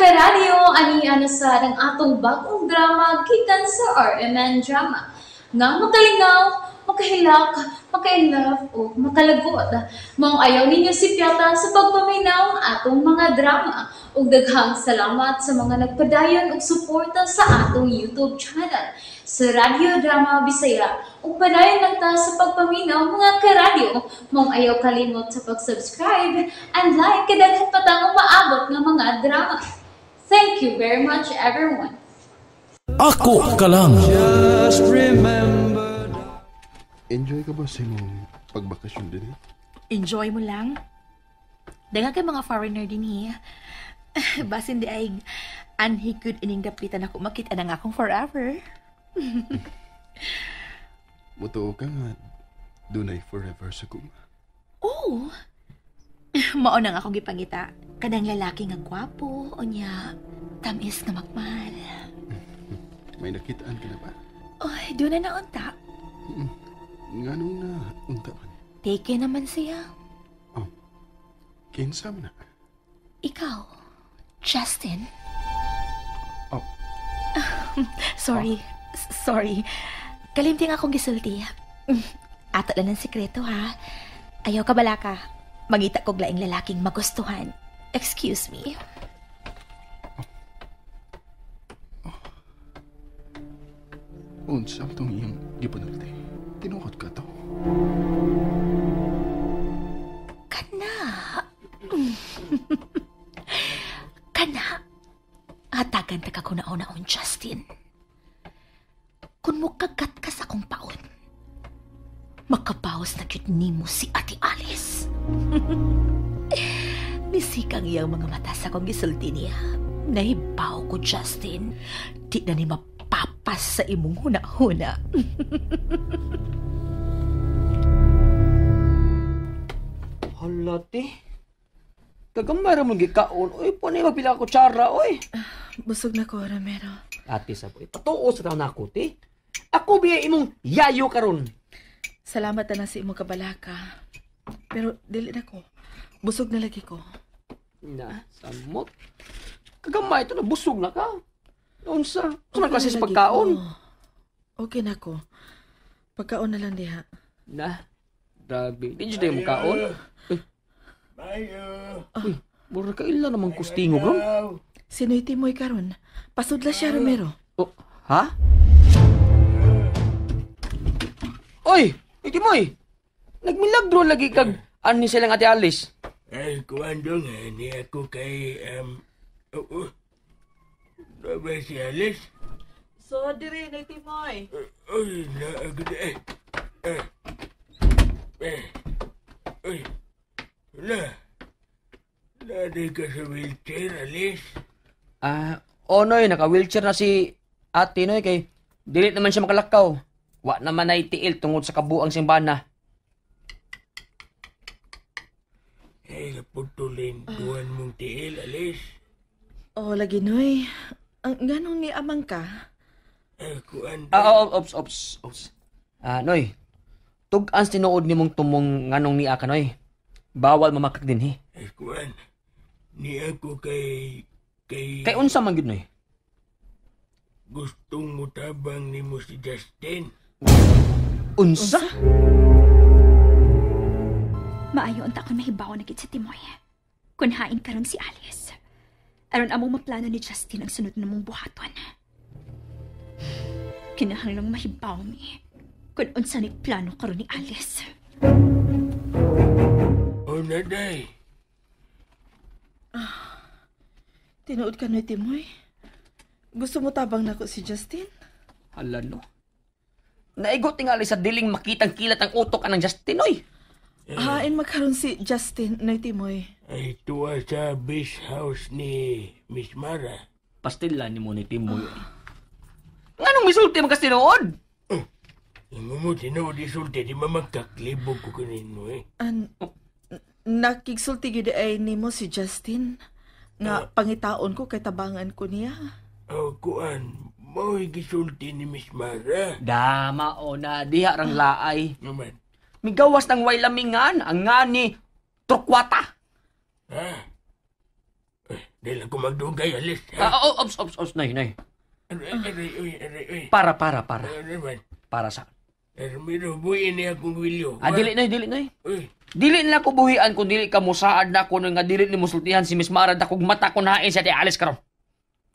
Karadyo, ani na sad ang atong bagong drama gikan sa RMN Drama nga makalingaw, makahilak, maka-inlove o makalagot. Maong ayaw ninyo sipyata sa pagpaminaw atong mga drama. Ug daghang salamat sa mga nagpadayon og suporta sa atong YouTube channel sa Radyo Drama Bisaya. Ug padayon lang ta sa pagpaminaw, mga karadyo. Maong ayaw kalimot sa pag-subscribe and like kay daghan pa tang umaabot nga mga drama. Thank you very much, everyone. Ako ka lang. Just remember. Enjoy ka ba sa imong pagbakasyon din eh? Enjoy mo lang. Daghan kay mga foreigner din eh. Basin di ay anhi gud ining dapitan ako makita na nga akong forever. Mutuo ka nga dunay forever sa guma. Oo. Mao na nga akong gipangita. Kanang lalaki nga gwapo, unya tamis nga magmahal. May nakitaan ka na ba? Oy, doon na naunta. Nganong na unta man? Take naman siya. Oh. Kinsa man na? Ikaw, Justin. Oh. Sorry. Sorry. Kalimting akong gisulti. Ato lang ng sikreto, ha? Ayaw ka balaka. Mangita kog laing lalaking magustuhan. Excuse me. Unsa tong iyang gipanulti? Tinuod ka to? Kana. Kana. Hatagan ta ka kunaon-naon, Justin. Kung mukagat ka sa akong paon, makabawas na gyud nimo si Ate Alice. Nisikang iyang mga mata sa akong gisulti niya. Nahibaw ko, Justin. Di na ni mapapas sa imong huna-huna. Hala, te. Kagamay ra mo gikaon. Uy, punay magpila ka kutsara, oy. Busog na ko, Romero. Ate sa boy, patuo sa taon nako, te. Ako biya imong yayo karon. Salamat na sa imong kabalaka. Pero dili na ko. Busog na lagi ko. Na, samot. Kagamay ito na, busog na ka. Unsa? Unsa man Okay klase na sa lagi pagkaon? ko. Okay na ko. Pagkaon na lang diha. Na, grabe. Di jud mo kaon. Uy. Uy, mura ka ila namang kustingog ron. Sino'y Timoy karon? Pasudla siya, Romero. Oh, ha? Oy, Timoy. Nagmilagro lagi kag ani silang Ate Alice. Ay, kuwando nga ni ako kay, oo. Ba si Alice? So, dire na Timoy. Uy, naagad eh. Eh. Eh. Uy. Wala. Naday ka sa wheelchair, Alice. Ah, oh noy, naka-wheelchair na si Ate noy kay dili naman siya makalakaw. Wa naman ay tiil tungod sa kabuang simbana. Ay, naputulin duwan mong tiil, Alice. Oh, lagi noy. Ang ganong ni amang ka? Ay, kuwan. Ah, oh, ops, ops, ops. Ah, noy. Tug-an tinuod nimong tumong nganong niya ka noy. Bawal mamakak din he. Ay, kuwan. Ni ako kay... Kay... Kay unsa man gyud noy? Gustong mutabang nimo si Justin. Unsa? Maayo unta kon mahibaw na gid si Timoy. Kun hain karon si Alice. Aron among maplano ni Justin ang sunod namong buhaton. Kinahanglang mahibaw mi kung unsa ni plano karon ni Alice. O naday. Tinuod ka noy, Timoy. Gusto mo tabang nako si Justin? Hala no. Naigot tingali sa diling makitang kilat ang utok anang Justin oy. Hain magkaroon si Justin noy, Timoy. Ay, tuwa sa beach house ni Miss Mara. Pastila ni mo ni Timoy. Nganong misulti man kas tinuod? Ingo mo tinuod isulti, di ba magkaklibog ko kanino eh. An nakigsulti gyud ay nimo si Justin nga pangitaon ko kay tabangan ko niya. Oh, kuan, mao'y gisulti ni Miss Mara. Dama o na diha rang laay. Naman. Migawas ng way lamingan ang ngani trukwata. Ha? Eh, Dili lang ko magdugay, Alice. Ha? Ops, ops, ops, nay, nay. Aray, Para. Ano man? Para sa... Ramiro, buhin niya akong wilyo. Ah, dili nay, dili nay. Uy. Dili na ko buhian kung dili ka musaad na ko nga dili ni musultihan si Miss Mara dakog mata ko nain si Ate Alice karon.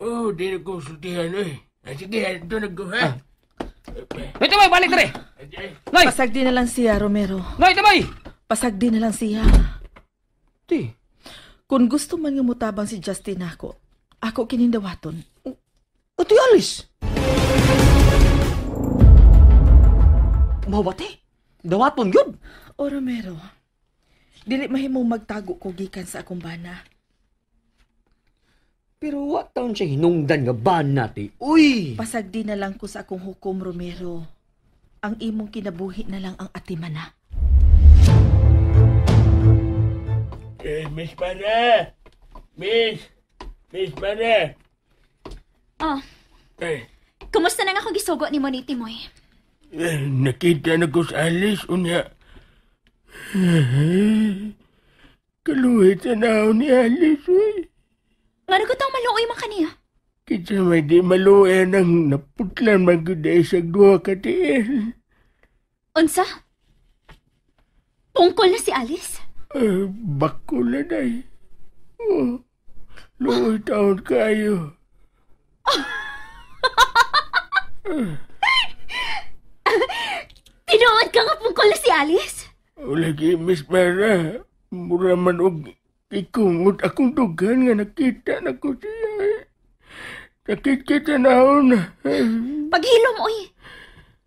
Oh, dili ko sultihan, uy. Ah, sige, ito nag-go, ha? Nay, tumay, balik dere. Nay! Pasagdi na lang siya, Romero. Nay, tumay! Pasagdi na lang siya. Ti. Kung gusto man nga mutabang si Justin ako, ako kinindawaton. Ate Alice! Mao ba, te? Dawaton yun? O, Romero, dili mahimong magtago ko gikan sa akong bana. Pero wa taon siya hinungdan nga bana, te. Uy! Pasagdi na lang ko sa akong hukom, Romero. Ang imong kinabuhi na lang ang atimana. Eh, Miss Mara! Miss! Miss Mara! Oh, Eh, kumusta na nga akong gisugo ni mo ni Timoy? Nakita na ko sa Alice, unya. Kaluhit sa naon ni Alice, uy. Ngano ko taong maluoy man kaniya? Kita may di maluoy nang naputlan magyud sa duha ka tiil. Unsa? Tungkol na si Alice? Bako na day. Oh, luoy taon kayo. Tinuod ka nga pungkol na si Alice? O lagi, Miss Mara, mura man og ikumot akong dugan nga nakita na ko siya. Nakita na ako na. Paghilom, oy.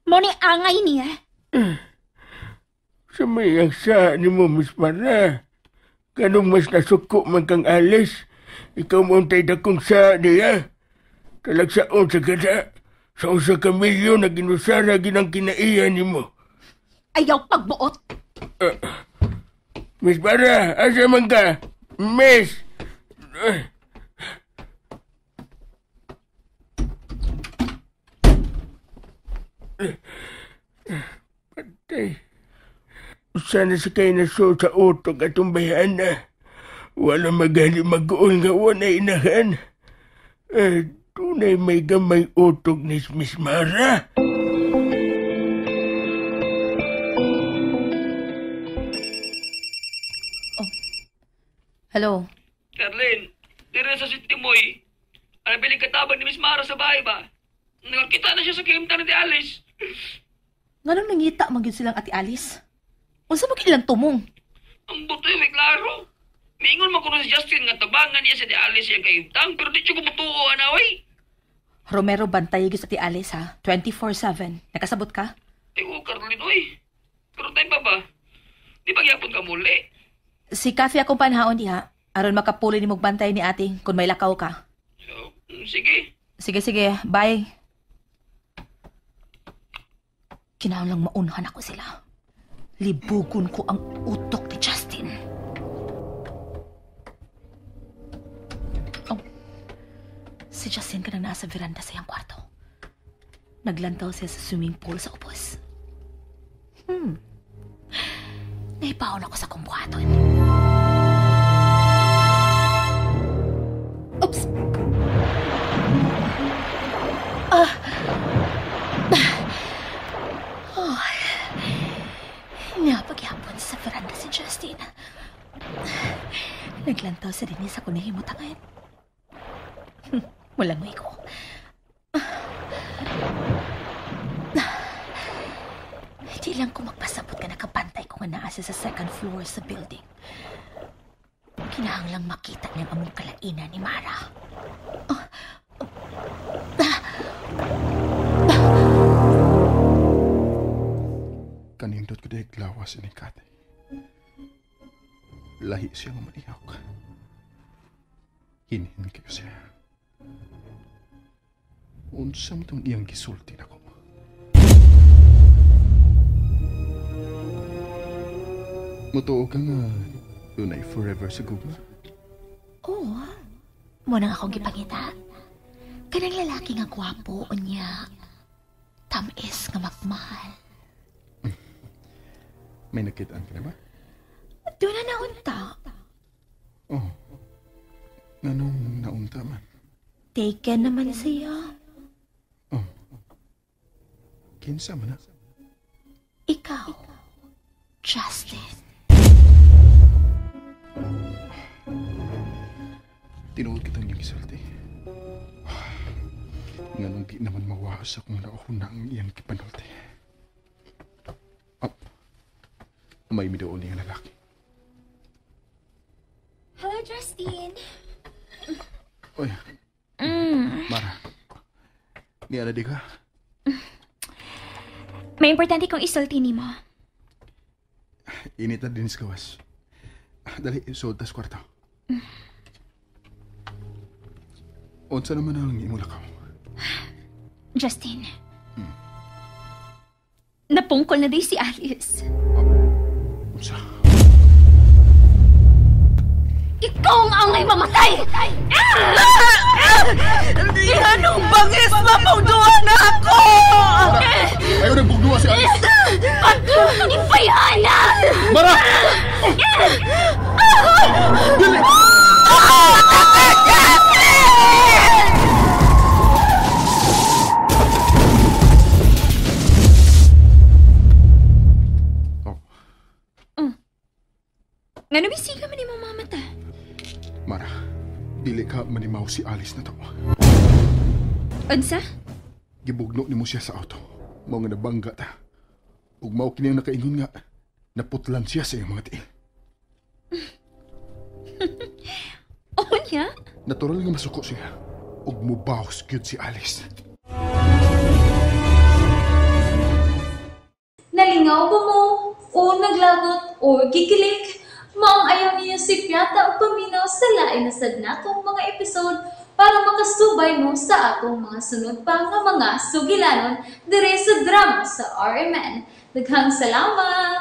Mo ni angay niya. Sa may aksa ni mo, Miss Mara. Kanong mas nasuko man kang Alice, ikaw mo ang tay dakong sa niya. Talagsaon sa gada. Sa usa ka milyon na ginusara ginang kinaiya ni mo. Ayaw pagbuot. Miss Mara, asa man ka? Miss! Patay. Sana sa kayo naso sa utok atong bayan na. Wala magali mag-uol nga wala inahan. Tunay may gamay utok ni Miss Mara. Oh. Hello? Carlene, tira sa si Timoy. Ang nabiling katabang ni Miss Mara sa bahay ba? Nakakita na siya sa kahimtang ni Alice. Nganong nangita man gyud silang Ate Alice? Unsa man gyud ilang tumong? Ang butoy, may klaro. Miingon man kuno si Justin nga tabangan niya si Ate Alice siyang kahimtang, pero di siya kumutuo, anaway. Romero, bantay gyud sa Ate Alice, ha? 24/7. Nakasabot ka? Ay, oh, Carlene, oy. Pero tayo pa ba? Di ba gyapon ka muli? Si Kathy akong panhaon diha. Aron makapuli ni magbantay ni ate kung may lakaw ka. So, sige. Sige, sige. Bye. Kinahanglang maunhan ako sila. Libugon ko ang utok ni Justin. Oh. Si Justin ka nang nasa veranda sa iyang kwarto. Naglantaw siya sa swimming pool sa ubos. Naipaon ako sa kumbuhaton. Oops! Oh. Napagyapon sa veranda si Justin. Naglantaw sa dinis ako nahimutangan. Walang may ko. Di lang ko magpasabot ka nakabantay ko nga naa siya sa second floor sa building. Kinahanglang makita niyang among kalainan ni Mara. Kanindot ko dahil lawas ini Kate. Lahi siya nga maniyak. Hinhin kayo siya. Unsa man tong iyang gisulti nako. Mutuo ka nga dunay forever sa gugma. Oo. Mo nang akong gipangita. Kanang lalaki nga gwapo unya. Tamis nga magmahal. May nakitaan ka na ba? Doon na naunta. Oh. Nganong naunta man? Taken naman siya. Oh. Kinsa man na? Ikaw, Justin. Tinuod kitang niyang gisulti. Nganong di naman mawaas akong nauna ang iyang kipanulti. Up. May midoon niyang lalaki. Hello, Justin. Oy. Mara. Niya na di ka? May importante kong isulti nimo. Init na din sa gawas. Dali, suod tas kwarto. Unsa naman ang imong lakaw? Justin. Napungkol na day si Alice. Unsa? Ikaw ang angay mamatay! Anong bangis mapugduan na ako! Ayaw nagbugduwa si Alice! Patulong ni Bayana! Mara! Dili! Oh. Ngano bisika man imong mamata? Mara, dili ka manimaw si Alice na to. Unsa? Gibugno nimo siya sa auto. Mao nga nabangga ta. Ug mao kini ang nakaingon nga naputlan siya sa iyang mga tiil. Oh, niya? Natural nga masuko siya. Ug mubaws gyud si Alice. Nalingaw ba mo? O naglagot o gikilig? Maong ayaw niyo si Piata o paminaw sa lain na sad natong mga episode para makasubay mo sa atong mga sunod pa nga mga sugilanon dire sa drama sa RMN. Daghang salamat!